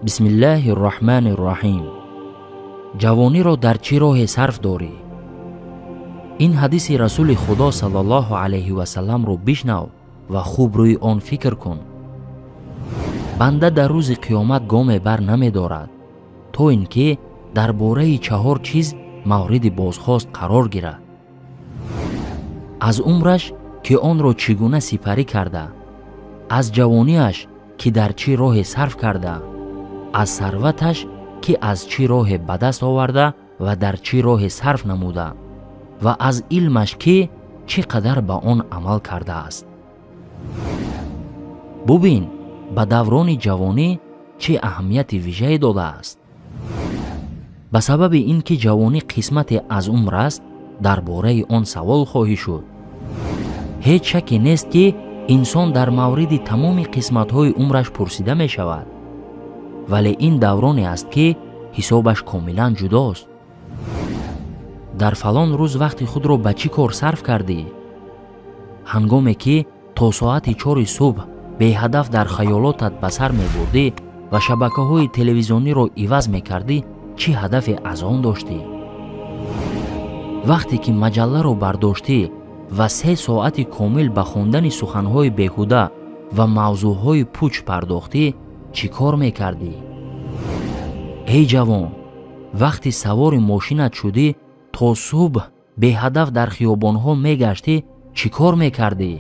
Бисмиллаҳир Раҳмонир Раҳим. Ҷавониро дар чӣ роҳе сарф дорӣ? Ин ҳадиси Расули Худо саллаллоҳу алайҳи васалламро бишнав ва хуб рӯи он фикр кун. Банда дар рӯзи қиёмат гоме бар намедорад, то ин ки дар бораи чаҳор чиз мавриди бозхост қарор гирад. Аз умраш, ки онро чӣ гуна сипарӣ карда, аз ҷавониаш, ки дар чӣ роҳе сарф карда, аз сарваташ, ки аз чӣ роҳе ба даст оварда ва дар чӣ роҳе сарф намуда, ва аз илмаш, ки чӣ қадар ба он амал кардааст. Бубин, ба даврони ҷавонӣ чӣ аҳамияти вижае додааст. Ба сабаби ин ки ҷавонӣ қисмате аз умр аст, дар бораи он савол хоҳӣ шуд. Ҳеҷ шаке нест, ки инсон дар мавриди тамоми қисматҳои умраш пурсида мешавад, вале ин давроне аст, ки ҳисобаш комилан ҷудост. Дар фалон рӯз вақти худро ба чӣ кор сарф кардӣ? Ҳангоме ки то соати 4 субҳ беҳадаф дар хаёлотат ба сар мебурдӣ ва шабакаҳои телевизиониро иваз мекардӣ, чӣ ҳадафе аз он доштӣ? Вақте ки маҷалларо бардоштӣ ва 3 соати комил ба хондани суханҳои беҳуда ва мавзӯъҳои пуч пардохтӣ, чӣ кор мекардӣ? Эй ҷавон, вақти савори мошинат шудӣ, то субҳ беҳадаф дар хиёбонҳо мегаштӣ, чӣ кор мекардӣ?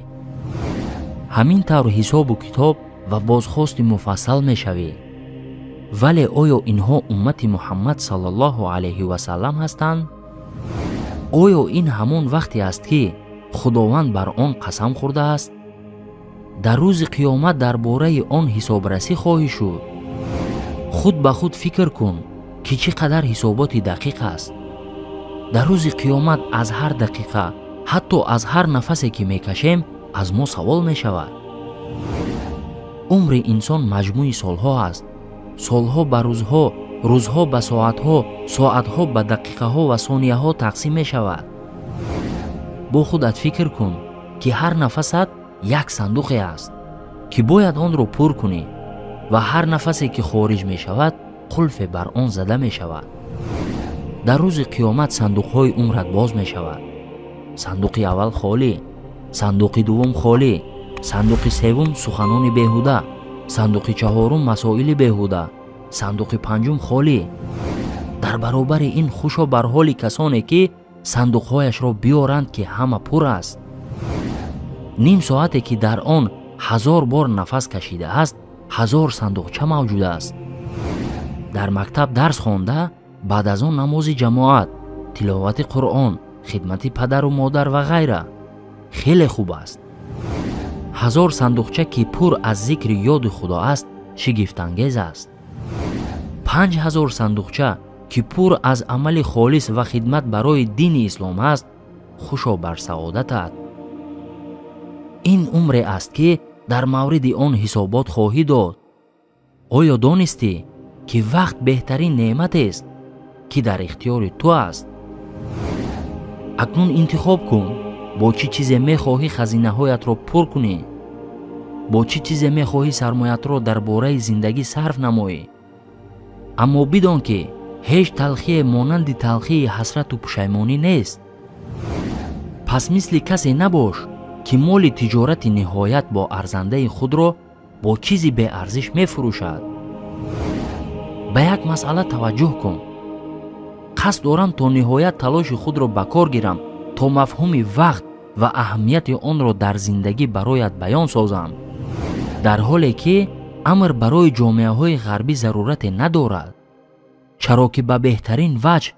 Ҳамин тавр ҳисобу китоб ва бозхости муфассал мешавӣ. Вале оё инҳо уммати Муҳаммад саллаллоҳу алайҳи васаллам ҳастанд? Оё ин ҳамон вақте аст, ки Худованд бар он қасам хӯрдааст? Дар рӯзи қиёмат дар бораи он ҳисобрасӣ хоҳӣ шуд. Худ ба худ фикр кун, ки чӣ қадар ҳисоботи дақиқ аст. Дар рӯзи қиёмат аз ҳар дақиқа, ҳатто аз ҳар нафасе ки мекашем, аз мо савол мешавад. Умри инсон маҷмӯи солҳо аст. Солҳо ба рӯзҳо, рӯзҳо ба соатҳо, соатҳо ба дақиқаҳо ва сонияҳо тақсим мешавад. Бо худат фикр кун, ки ҳар нафасат як сандуқе аст, ки бояд онро пур кунӣ ва ҳар нафасе ки хориҷ мешавад, қулфе бар он зада мешавад. Дар рӯзи қиёмат сандуқҳои умрат боз мешавад. Сандуқи аввал холӣ, сандуқи дуввум холӣ, сандуқи севум суханони беҳуда, сандуқи чаҳорум масоили беҳуда, сандуқи панҷум холӣ. Дар баробари ин хушо бар ҳоли касоне, ки сандуқҳояшро биёранд, ки ҳама пур аст. Ним соате ки дар он 1000 бор нафас кашидааст, 1000 сандуқча мавҷуд аст. Дар мактаб дарс хонда, баъд аз он намози ҷамоат, тиловати Қуръон, хидмати падару модар ва ғайра. Хеле хуб аст. 1000 сандуқча, ки пур аз зикри ёди Худо аст, шигифтангез аст. 5000 сандуқча, ки пур аз амали холис ва хидмат барои дини ислом аст, хушо бар саодатат. Ин умре аст, ки дар мавриди он ҳисобот хоҳӣ дод. Оё донистӣ, ки вақт беҳтарин неъматест, ки дар ихтиёри ту аст? Акнун интихоб кун, бо чӣ чизе мехоҳӣ хазинаҳоятро пур кунӣ, бо чӣ чизе мехоҳӣ сармоятро дар бораи зиндагӣ сарф намоӣ. Аммо бидон, ки ҳеҷ талхие монанди талхии ҳасрату пушаймонӣ нест. Пас мисли касе набош, ки моли тиҷорати ниҳоят бо арзандаи худро бо чизи беарзиш мефурӯшад. Ба як масъала таваҷҷӯҳ кун. Қасд дорам то ниҳоят талоши худро ба кор гирам, то мафҳуми вақт ва аҳамияти онро дар зиндагӣ бароят баён созам, дар ҳоле ки амр барои ҷомеаҳои ғарбӣ зарурате надорад, чаро ки ба беҳтарин ваҷҳ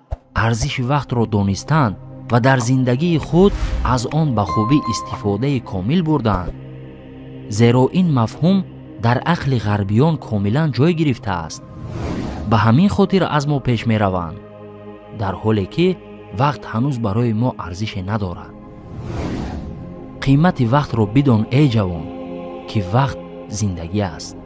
арзиши вақтро донистанд ва дар зиндагии худ аз он ба хубӣ истифодаи комил бурданд. Зеро ин мафҳум дар ақли ғарбиён комилан ҷой гирифтааст. Ба ҳамин хотир аз мо пеш мераванд, дар ҳоле ки вақт ҳанӯз барои мо арзише надорад. Қимати вақтро бидон, эй ҷавон, ки вақт зиндагӣ аст.